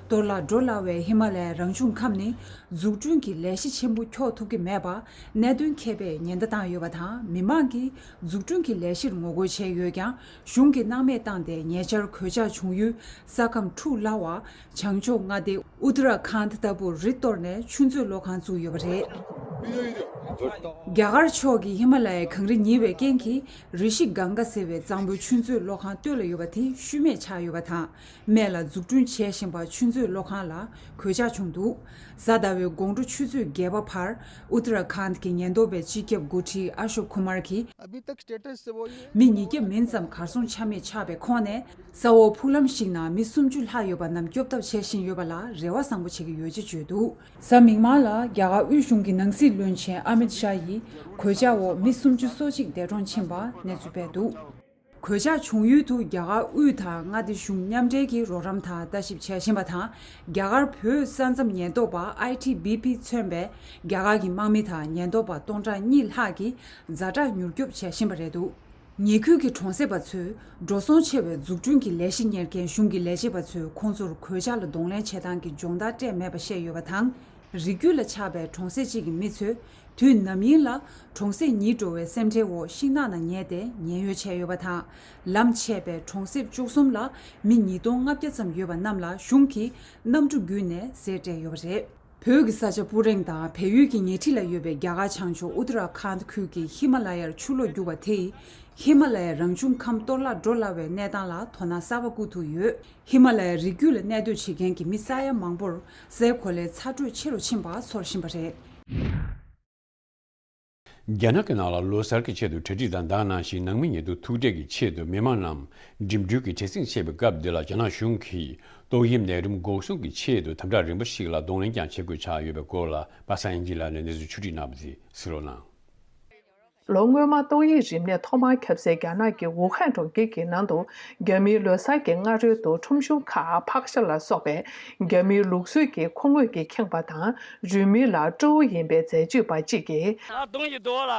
གཏོར་བརླག་འགྲོ་སླ་བའི་ཧི་མ་ལ་ཡའི་རང་བྱུང་ཁམས་ནི་འཛུགས་སྐྲུན་གྱི་ལས་གཞི་ཆེན་པོ་འཁྱོག་ཐུབ་ཀྱི་མེད་པ་གནད་དོན་མཁས་པས་ཉེན་བརྡ་བཏང་ཡོད་པ་དང་། མི་མང་གིས་འཛུགས་སྐྲུན་གྱི་ལས་གཞིར་ངོ་རྒོལ་བྱས་ཡོད་ཀྱང་། གཞུང་གིས་སྣང་མེད་བཏང་སྟེ། ཉེ་ཆར་གོད་ཆག་བྱུང་ཡུལ་ས་ཁམས་འཁྲུག་སླ་བ་བྱང་ཕྱོགས་མངའ་སྡེ་ཨུ་ཏི་ར་ཁཱན་ལྟ་བུར་རི་གཏོར་ནས་ཆུ་མཛོད་གློག་ཁང་བཙུགས་ཡོད་པ་རེད། རྒྱ་གར་ཕྱོགས་ཀྱིས་ཧི་མ་ལ་ཡའི་གངས་རི་ཉིལ་བའི་རྐྱེན་གྱིས་རི་ཤི་གངྒཱ་ཟེར་བའི་གཙང་པོའི་ཆུ་མཛོད་གློག་ཁང་བཏོད་ལ་ཡོད་པ་དེ་ཤུལ་མེད་ཆགས་ཡོད་པ་དང་། སྨད་ལ་འཛུགས་སྐྲུན་བྱེད་བཞིན་པ་ཆུ་མཛོད་གློག་ཁང་ལ་གོད་ཆག་བྱུང་འདུག་གཟའ་ཟླ་བའི་དགོང་དྲོ་ཆུ་ཚོད་བརྒྱད་པ་བར་ཨུ་ཏི་ར་ཁཱན་གྱི་ཉེན་རྟོག་པའི་སྤྱི་ཁྱབ་འགོ་ཁྲིད་ཨ་ཤོག་ཁུ་མར་གྱིས། अभी तक स्टेटस से वो ये མི་ཉིས་བརྒྱ་མིན་ཙམ་གར་སོང་ཆ་མེད་ཆགས་པའི་ཁོངས་ནས། ས་འོག་ཕུག་ལམ་ཞིག་ནང་མི་སུམ་ཅུ་ལྷག་ཡོད་པ་རྣམས་སྐྱོབ་ཐབས་བྱེད་བཞིན་ཡོད་པ་ལ་རེ་བ་བཟང་པོ་བྱེད་ཀྱི་ཡོད་ཅེས་བརྗོད་འདུག་གཟའ་མིག་དམར་ལ་རྒྱ་གར་དབུས་གཞུང་གི་ནང་སྲིད་བློན་ཆེན་ཨ་མིད་ཤཱ་ཡིས་གོད་ཆག་འོག་མི་སུམ་ཅུ་སོ་གཅིག་འདས་གྲོངས་ཕྱིན་པ་གནས་ཚུལ་སྤེལ་འདུག་གོད་ཆག་བྱུང་ཡུལ་དུ་རྒྱ་གར་དབུས་དང་མངའ་སྡེ་གཞུང་མཉམ་འབྲེལ་གྱིས་རོགས་རམ་དང་ལྟ་ཞིབ་བྱེད་བཞིན་པ་དང་། རྒྱ་གར་བོད་ས་མཚམས་ཉེན་རྟོག་པ་ཨའི་ཊི་བི་པི་མཚོན་པའི་རྒྱ་གར་གྱི་དམག་མི་དང་ཉེན་རྟོག་པ་སྟོང་ཕྲག་གཉིས་ལྷག་གིས་ཛ་དྲག་མྱུར་སྐྱོབ་བྱེད་བཞིན་པ་རེད་འདུག་ཉེ་ཁུལ་གྱི་གྲོང་གསེབ་པ་ཚོས་འགྲོ་སོང་ཆེ་བའི་འཛུགས་སྐྲུན་གྱི་ལས་གཞི་གཉེར་མཁན་གཞུང་གི་ལས་བྱེད་པ་ཚོས་ཁོང་ཚོར་གོད་ཆག་ལ་གདོང་ལེན་བྱེད་སྟངས་ཀྱི་སྦྱོང་བརྡར་སྤྲད་མེད་པ་བཤད་ཡོད་པ་དང་། རི་རྒྱུད་ལ་ཆགས་པའི་གྲོང་གསེབ་ཅིག་གི་མི་ཚོས་དུས་ནམ་ཡིན་ལ་གྲོང་གསེབ་ཉིལ་འགྲོ་བའི་སེམས་ཁྲལ་འོག་ཤིང་ནགས་ནང་ཉལ་ཏེ་ཉལ་ཡོལ་བྱས་ཡོད་པ་དང་། ལམ་ཆད་པའི་གྲོང་གསེབ་བཅུ་གསུམ་ལ་མི་ཉིས་སྟོང་ལྔ་བརྒྱ་ཙམ་ཡོད་པ་རྣམས་ལ་གཞུང་གིས་གནམ་གྲུ་བརྒྱུད་ནས་ཟས་སྤྲད་ཡོད་པ་རེད། བོད་ཀྱི་ས་ཆ་སྤུ་རེང་དང་བལ་ཡུལ་གྱི་ཉེ་འཁྲིས་ལ་ཡོད་པའི་རྒྱ་གར་བྱང་ཕྱོགས་ཨུ་ཏི་ར་ཁཱན་ཁུལ་གྱི་ཧི་མ་ལ་ཡར་ཆུ་ལོག་རྒྱུག་པ་དེས་ཧི་མ་ལ་ཡའི་རང་བྱུང་ཁམས་གཏོར་བརླག་འགྲོ་སླ་བའི་གནས་སྟངས་ལ་དོ་སྣང་གསར་པ་བསྐུར་ཐུབ་ཡོད། ཧི་མ་ལ་ཡའི་རི་རྒྱུད་ལ་གནས་སྡོད་བྱེད་མཁན་གྱི་མི་ས་ཡ་མང་པོར་སའི་གོ་ལའི་ཚ་དྲོད་ཆེ་རུ་ཕྱིན་པ་ཚོར་བཞིན་པ་རེད། རྒྱ་ནག་གི་ནང་ལ་ལོ་གསར་གྱི་ཆེད་དུ་གྲ་སྒྲིག་དང་། དེ་ནང་བཞིན་ནང་མི་ཉེ་དུ་ཐུག་འཕྲད་ཀྱི་ཆེད་དུ་མི་མང་རྣམས་འགྲིམ་འགྲུལ་གྱི་བྲེལ་ཟིང་ཆེ་བའི་སྐབས་འདི་ལ། རྒྱ་ནག་གཞུང་གིས་ཏོག་དབྱིབས་ནད་རིམས་འགོག་སྲུང་གི་ཆེད་དུ་དམ་དྲག་རིམ་པ་ཞིག་ལ་གདོང་ལེན་ཀྱང་བྱེད་དགོས་ཆགས་ཡོད་པའི་སྐོར་ལ། པ་སངས་དབྱངས་སྐྱིད་ལགས་ནས་གནས་ཚུལ་ཕྱོགས་སྒྲིག་གནང་བ་དེ་གཟིགས་རོགས་གནང་། ལོ་སྔོན་མ་ཏོག་དབྱིབས་རིམས་ནད་ཐོག་མར་ཁྱབ་སའི་རྒྱ་ནག་གི་ཝུ་ཧན་གྲོང་ཁྱེར་གྱི་ནང་དུ། རྒྱ་མིའི་ལོ་གསར་གྱི་སྔ་རོལ་དུ་ཁྲོམ་གཞུང་ཁག་ཕག་ཤ་ལ་སོགས་པའི་རྒྱ་མིའི་ལུགས་སྲོལ་གྱི་ཁོ་དངོས་ཀྱིས་ཁེངས་པ་དང་། རུས་མིང་ལ་ཀྲོའུ་ཡིན་པའི་འཛད་སྤྱོད་པ་གཅིག་གིས། ཨ་གདོང་གི་རྡོ་ལ།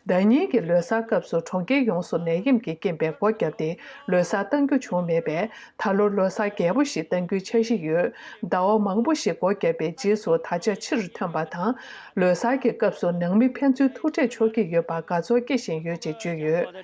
ཟླ་ཉིན་གྱི་ལོ་གསར་སྐབས་སུ་གྲོང་ཁྱེར་ཡོངས་སུ་ནད་ཡམས་ཀྱི་རྐྱེན་པས་སྒོ་བརྒྱབ་སྟེ་ལོ་གསར་གཏང་རྒྱུ་བྱུང་མེད་པས། ད་ལོ་ལོ་གསར་རྒྱས་པོ་ཞིག་གཏང་རྒྱུའི་འཆར་གཞི་ཡོད། ཟླ་བ་མང་པོ་ཞིག་སྒོ་བརྒྱབ་པའི་རྗེས་སུ་ད་ཆ་ཕྱིར་ཐོན་པ་དང་། ལོ་གསར་གྱི་སྐབས་སུ་ནང་མི་ཕན་ཚུན་ཐུག་འཕྲད་འཆོར་གྱི་ཡོད་པར་དགའ་ཚོར་སྐྱེ་བཞིན་ཡོད་ཅེས་བརྗོད་ཡོད།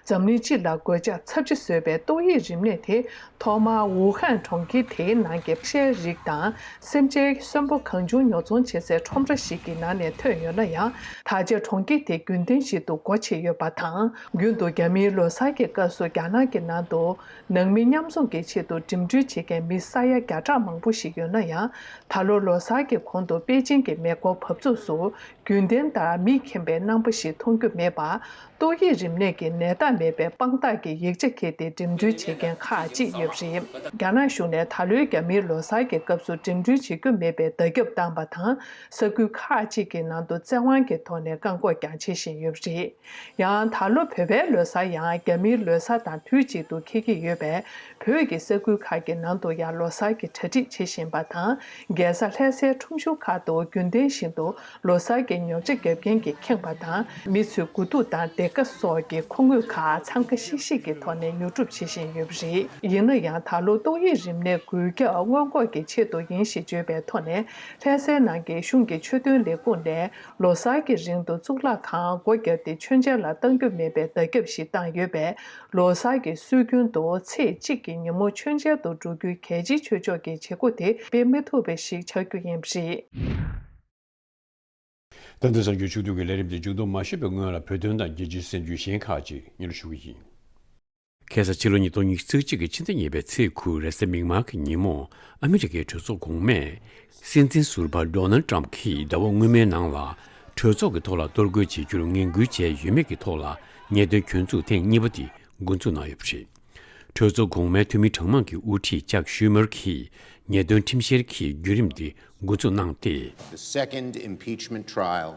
འཛམ་གླིང་སྤྱི་ལ་གོད་ཆག་ཚབས་ཆེ་བཟོས་པའི་ཏོག་དབྱིབས་རིམས་ནད་དེ། ཐོག་མར་ཝུ་ཧན་གྲོང་ཁྱེར་དེའི་ནང་གི་ཤའི་རིགས་དང་སེམས་ཅན་གསོན་པོ་གང་བྱུང་ཉོ་ཚོང་བྱེད་སའི་ཁྲོམ་ར་ཞིག་གི་ནང་ནས་ཐོན་ཡོད་ན་ཡང་། ད་ཆ་གྲོང་ཁྱེར་དེ་རྒྱུན་ལྡན་ཞིག་ཏུ་སྒོ་ཕྱེ་ཡོད་པ་དང་། རྒྱུན་དུ་རྒྱ་མིའི་ལོ་གསར་གྱི་སྐབས་སུ་རྒྱ་ནག་གི་ནང་དུ་ནང་མི་མཉམ་འཛོམས་ཀྱི་ཆེད་དུ་འགྲིམ་འགྲུལ་བྱེད་མཁན་མི་ས་ཡ་བརྒྱ་ཕྲག་མང་པོ་ཞིག་ཡོད་ན་ཡང་། ད་ལོ་ལོ་གསར་གྱི་གོང་དུ་པེ་ཅིང་གི་མེ་འཁོར་བབས་ཚུགས་སུ། རྒྱུན་ལྡན་ལྟར་མིས་ཁེངས་པའི་རྣམ་པ་ཞིག་མཐོང་རྒྱུ་མེད་པར། ཏོག་དབྱིབས་རིམས་ནད་ཀྱི་ནད་རྟགས་མེད་པའི་དཔང་རྟགས་ཀྱི་ཡིག་ཆ་འཁྱེར་ཏེ་འགྲིམ་འགྲུལ་བྱེད་མཁན་ཁག་ཅིག་ཡོད་པ་རེད། རྒྱ་ནག་གཞུང་ནས་ད་ལོའི་རྒྱ་མིའི་ལོ་གསར་གྱི་སྐབས་སུ་འགྲིམ་འགྲུལ་བྱེད་རྒྱུ་མེད་པའི་བརྡ་ཁྱབ་བཏང་པ་དང་། ས་ཁུལ་ཁག་ཅིག་གི་ནང་དུ་བཙན་དབང་གི་ཐོག་ནས་བཀག་འགོག་ཀྱང་བྱེད་བཞིན་ཡོད་པ་རེད། ཡང་ད་ལོ་བོད་པའི་ལོ་གསར་ཡང་རྒྱ་མིའི་ལོ་གསར་དང་དུས་གཅིག་ཏུ་འཁེལ་གྱི་ཡོད་པས། བོད་ཀྱི་ས་ཁུལ་ཁག་གི་ནང་དུ་ཡང་ལོ་གསར་གྱི་གྲ་སྒྲིག་བྱེད་བཞིན་པ་དང་། རྒྱལ་ས་ལྷ་སའི་ཁྲོམ་གཞུང་ཁག་ཏུ་རྒྱུན་ལྡན་བཞིན་དུ་ལོ་གསར་གྱི་ཉོ་ཆ་རྒྱག་མཁན་གྱིས་ཁེངས་པ་དང་། མི་ཚོས་དགུ་ཐུག་དང་སྡེར་ཁ་སོགས་ཀྱི་མཁོ་དངོས་ཁག་འཚང་ཁ་ཤིག་ཤིག་གི་ཐོག་ནས་ཉོ་སྒྲུབ་བྱེད་བཞིན་ཡོད་པ་རེད། ཡིན་ན་ཡང་། ད་ལོ་ཏོག་དབྱིབས་རིམས་ནད་འགོས་ཁྱབ་སྔོན་འགོག་གི་ཆེད་དུ་ཡིན་ཞེས་བརྗོད་པའི་ཐོག་ནས། ལྷ་སའི་ནང་གི་གཞུང་གི་ཆོས་དོན་ལས་ཁུངས་ནས། ལོ་གསར་གྱི་རིང་དུ་གཙུག་ལག་ཁང་སྒོ་བརྒྱབ་སྟེ་མཆོད་མཇལ་ལ་གཏང་རྒྱུ་མེད་པའི་བརྡ་ཁྱབ་ཞིག་བཏང་ཡོད་པས། ལོ་གསར་གྱི་སྲོལ་རྒྱུན་དུ་ཚེས་གཅིག་གི་ཉིན་མོ་མཆོད་མཇལ་དུ་འགྲོ་རྒྱུའི་གལ་ཆེའི་ཆོས་ཕྱོགས་ཀྱི་བྱེད་སྒོ་དེ་སྤེལ་མི་ཐུབ་པ་ཞིག་ཆགས་རྒྱུ་ཡིན་པ་རེད། ད་ལྟ་གསར་འགྱུར་ཕྱོགས་བསྡུས་ཀྱི་ལས་རིམ་དེ་མཇུག་བསྡོམས་མ་ཞུས་པའི་སྔོན་ལ། བོད་དོན་དང་རྒྱལ་སྤྱིའི་གསར་འགྱུར་གཞན་ཁག་ཅིག་སྙན་སྒྲོན་ཞུ་གི་ཡིན། ཁ་སང་ཕྱི་ལོ་ཉིས་སྟོང་ཉི་ཤུ་རྩ་གཅིག་གི་ཕྱི་ཟླ་གཉིས་པའི་ཚེས་དགུ་རེས་གཟའ་མིག་དམར་གྱི་ཉིན་མོ། ཨ་མི་རི་ཀའི་གྲོས་ཚོགས་གོང་མས། སྲིད་འཛིན་ཟུར་པ་ཌོ་ནལ་ཊམ་གྱིས་ཟླ་བ་སྔོན་མའི་ནང་ལ། གྲོས་ཚོགས་ཀྱི་ཐོག་ལ་གཏོར་རྒོལ་བྱེད་རྒྱུར་ངན་སྐུལ་བྱས་ཡོད་མེད་ཀྱི་ཐོག་ལ། ཉེས་དོན་གྱོད་འཛུགས་ཐེངས་གཉིས་པ་དེ་འགོ་འཛུགས་གནང་ཡོད་པ་རེད། གྲོས་ཚོགས་གོང་མའི་འཐུས་མི་གྲངས་མང་གི་དབུ་ཁྲིད་ཅག་ཤུ་མར་གྱིས། ཉེས་དོན་ཁྲིམས་བཤེར་གྱི་བརྒྱུད་རིམ་དེ་འགོ་འཛུགས་གནང་སྟེ། The second impeachment trial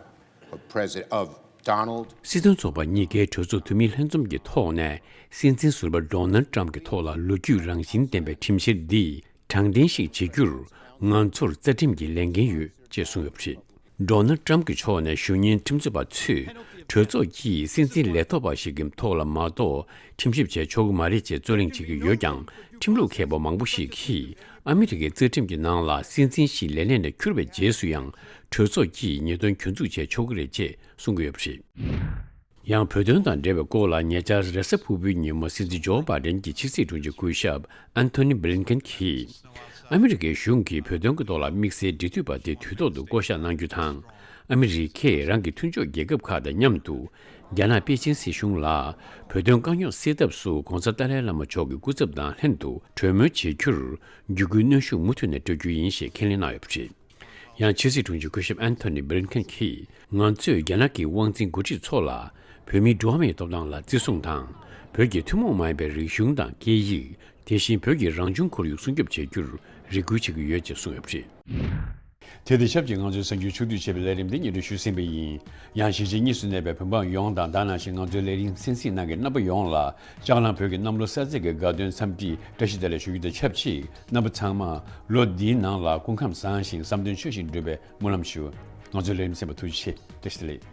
of President, of Donald སྲིད་དོན་ཚོགས་པ་གཉིས་ཀའི་གྲོས་ཚོགས་འཐུས་མིའི་ལྷན་འཛོམས་ཀྱི་ཐོག་ནས། སྲིད་འཛིན་ཟུར་པ་ཌོ་ནལ་ཊམ་གྱི་ཐོག་ལ་ལོ་རྒྱུས་རང་བཞིན་ལྡན་པའི་ཁྲིམས་བཤེར་འདིས་དྲང་བདེན་ཞིག་བྱེད་རྒྱུར་ང་ཚོར་རྩ་ཁྲིམས་ཀྱི་ལས་འགན་ཡོད་ཅེས་གསུངས་ཡོད་པ་རེད། ཌོ་ནལ་ཊམ་གྱི་ཕྱོགས་ནས་ཞུ་ཉན་ཁྲིམས་རྩོད་པ་ཚོས་གྲོས་ཚོགས་ཀྱིས་སྲིད་འཛིན་ལས་ཐོག་པ་ཞིག་གི་ཐོག་ལ་མ་གཏོགས་ཁྲིམས་ཞིབ་བྱས་ཆོག་གི་མ་རེད་ཅེས་རྩོད་གླེང་བྱེད་ཀྱི་ཡོད་ཀྱང་། ཁྲིམས་ལུགས་མཁས་པ་མང་པོ་ཞིག་གིས་ཨ་མི་རི་ཀའི་རྩ་ཁྲིམས་ཀྱི་ནང་ལ་སྲིད་འཛིན་ཞིག་ལས་གནས་ནས་འཁྱུར་བའི་རྗེས་སུ་ཡང་གྲོས་ཚོགས་ཀྱིས་ཉེས་དོན་གྱོད་འཛུགས་བྱས་ཆོག་གི་རེད་ཅེས་གསུང་གི་ཡོད་པ་རེད། ཡང་བོད་དོན་དང་འབྲེལ་བའི་སྐོར་ལ། ཉེ་ཆར་རེས་གཟའ་ཕུར་བུའི་ཉིན་མོ་སྲིད་འཛིན་ཇོ་བྷའི་ཌེན་གྱི་ཕྱི་སྲིད་དྲུང་ཆེ་སྐུ་ཞབས་ཨན་ཐོ་ནི་བྷི་ལིན་ཀེན་གྱིས། ཨ་མི་རི་ཀའི་གཞུང་གིས་བོད་དོན་གྱི་ཐོག་ལ་དམིགས་བསལ་འབྲེལ་མཐུད་པ་དེ་དུས་ཐོག་ཏུ་བསྐོ་གཞག་གནང་རྒྱུ་དང་། ཨ་མི་རི་ཀས་རང་གི་མཐུན་ཕྱོགས་རྒྱལ་ཁབ་ཁག་དང་མཉམ་དུ། རྒྱ་ནག་པེ་ཅིན་སྲིད་གཞུང་ལ། བོད་དོན་དཀའ་རྙོག་སེལ་ཐབས་སུ་༧གོང་ས་ཏཱ་ལའི་བླ་མ་མཆོག་གི་སྐུ་ཚབ་དང་ལྷན་དུ་གྲོས་མོལ་བྱེད་རྒྱུར། བརྒྱུད་སྐུལ་གནོན་ཤུགས་མུ་མཐུད་ནས་སྤྲོད་རྒྱུ་ཡིན་ཞེས་ཁས་ལེན་གནང་ཡོད་པ་རེད། ཡང་ཕྱི་སྲིད་དྲུང་ཆེ་སྐུ་ཞབས་ཨན་ཐོ་ནི་བྷི་ལིན་ཀེན་གྱིས། ང་ཚོས་རྒྱ་ནག་གི་དབང་འཛིན་འགོ་ཁྲིད་ཚོ་ལ། བོད་མིའི་འགྲོ་བ་མིའི་ཐོབ་ཐང་ལ་བརྩི་སྲུང་དང་། བོད་ཀྱི་ཐུན་མོང་མ་ཡིན་པའི་རིག་གཞུང་དང་སྐད་ཡིག་དེ་བཞིན་བོད་ཀྱི་རང་བྱུང་ཁོར་ཡུག་སྲུང་སྐྱོབ་བྱེད་རྒྱུར་རེ་སྐུལ་བྱེད་ཀྱི་ཡོད་ཅེས་གསུངས་ཡོད་པ་རེད། དེ་དང་ཆབས་ཅིག་ང་ཚོའི་གསར་འགྱུར་ཕྱོགས་བསྡུས་བྱས་པའི་ལས་རིམ་འདི་སྙན་སྒྲོན་ཞུས་ཟིན་པ་ཡིན། ཡང་གཞིས་བྱེས་གཉིས་སུ་གནས་པའི་བོད་འབངས་ཡོངས་དང་། ད་ནང་བཞིན་ང་ཚོའི་ལས་རིམ་གསན་གཟིགས་གནང་མཁན་རྣམ་པ་ཡོངས་ལ། ལྕགས་གླང་བོད་ཀྱི་གནམ་ལོ་གསར་ཚེས་ཀྱི་དགའ་སྟོན་འཚམས་འདྲིའི་བཀྲ་ཤིས་བདེ་ལེགས་ཞུ་རྒྱུ་དང་ཆབས་ཅིག་རྣམ་པ་ཚང་མ་ལོ་འདིའི་ནང་ལ་སྐུ་ཁམས་བཟང་ཞིང་བསམ་དོན་ཆོས་བཞིན་འགྲུབ་པའི་སྨོན་ལམ་ཞུ། ང་ཚོའི་ལས་རིམ་གསན་པར་ཐུགས་རྗེ་ཆེ། བཀྲ་ཤིས་བདེ་ལེགས།